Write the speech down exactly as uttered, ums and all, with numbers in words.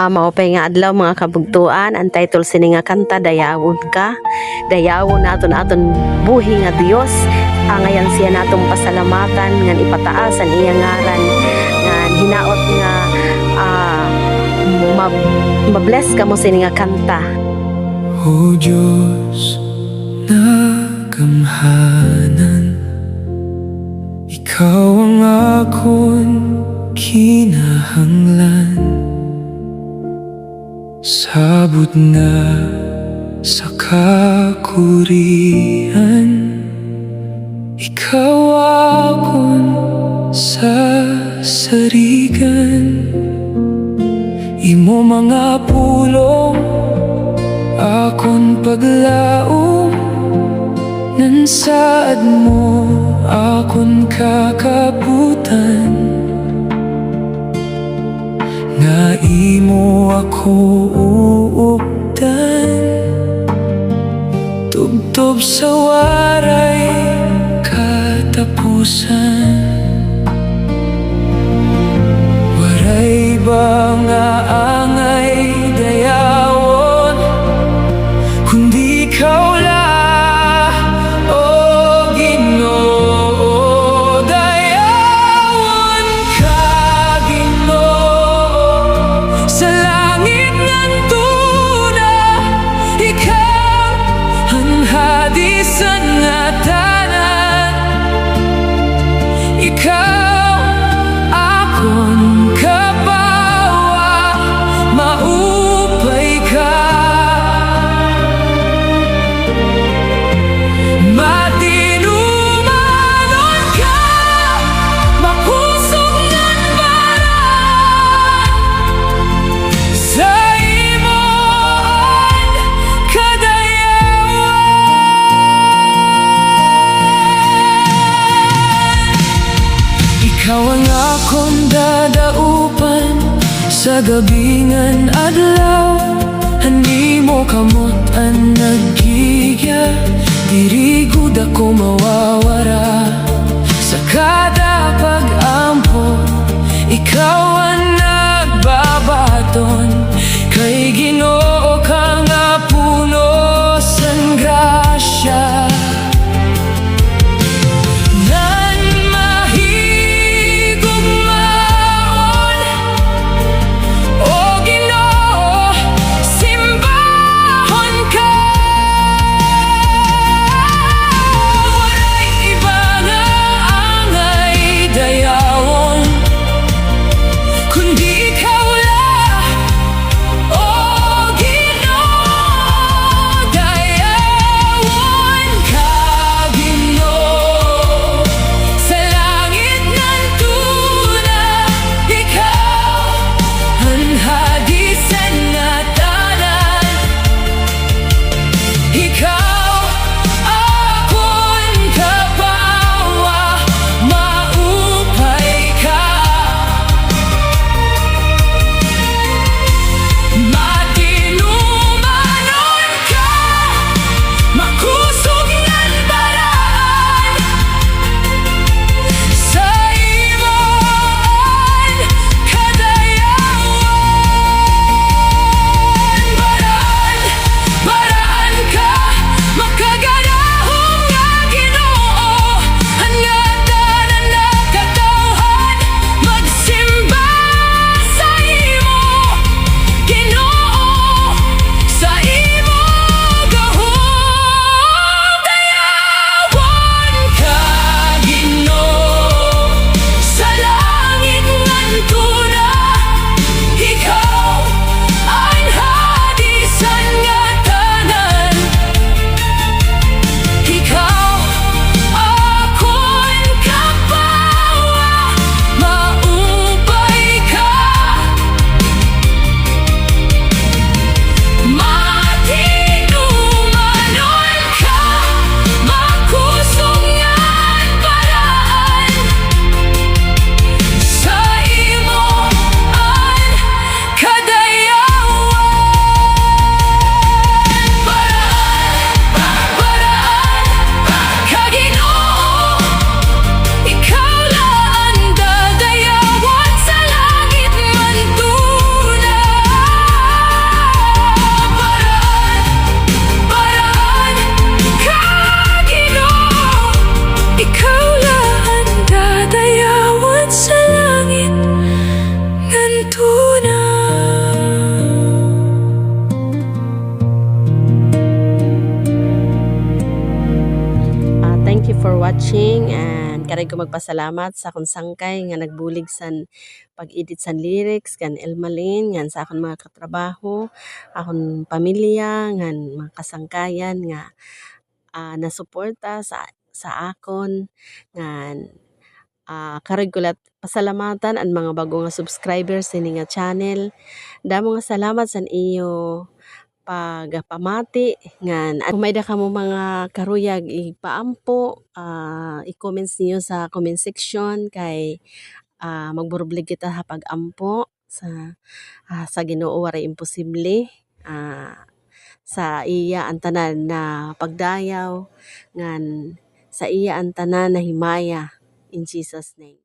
Maupay nga adlaw, mga kabugtoan. An title sini nga kanta, Dayawon Ka. Dayawon naton aton buhi nga Dios. Angayan siya naton pasalamatan ngan ipataas an iya ngaran. Ngan hinaot nga, ah, ma-, ma-bless kamo sini nga kanta. O Dios na gamhanan, ikaw an akon kinahanglan. Sabot na sa kakurian, ikaw akon sasarigan. Imo mga pulong akon paglaom, ngan saad mo akon kakabutan. Nga imo ako uupdan, tubtob sa waray katapusan. Waray iba nga angay dayawon, kundi ikaw la, O Ginoo. Dayawon ka, Ginoo, sa langit ngan tuna. Ikaw an hadi san ngatanan. Ikaw akon kapawa, maupay ka. Matinumanon ka, makusog ngan baran sa imo an kadayawan. Ikaw an akon dadaupan sa gab-i ngan adlaw. An imo kamot an naggigiya, diri gud ako mawawara. Sa kada pag-ampo, ikaw an nagbabaton, kay Ginoo ka nga puno san grasya. Ngan mahigugmaon, O Ginoo, simbahon ka. Waray iba nga angay dayawon, watching, and karuyag ko magpasalamat sa akon sangkay nga nagbulig san pag-edit san lyrics, kan Elmalyn, ngan sa akon mga katrabaho, akon pamilya, ngan mga kasangkayan nga, ah, nasuporta sa, sa akon, ngan, ah, karuyag ko la pasalamatan an mga bag-o nga subscribers hini nga channel. Damo nga salamat san iyo pagpamati, ngan, ah, kon may-ada kamo mga karuyag ipaampo, ah, i-comments niyo sa comment section kay, ah, magburublig kita ha pag-ampo sa, ah, sa Ginoo waray imposible. Ah, sa iya an tanan napagdayaw, ngan sa iya an tanan nahimaya. In Jesus' name.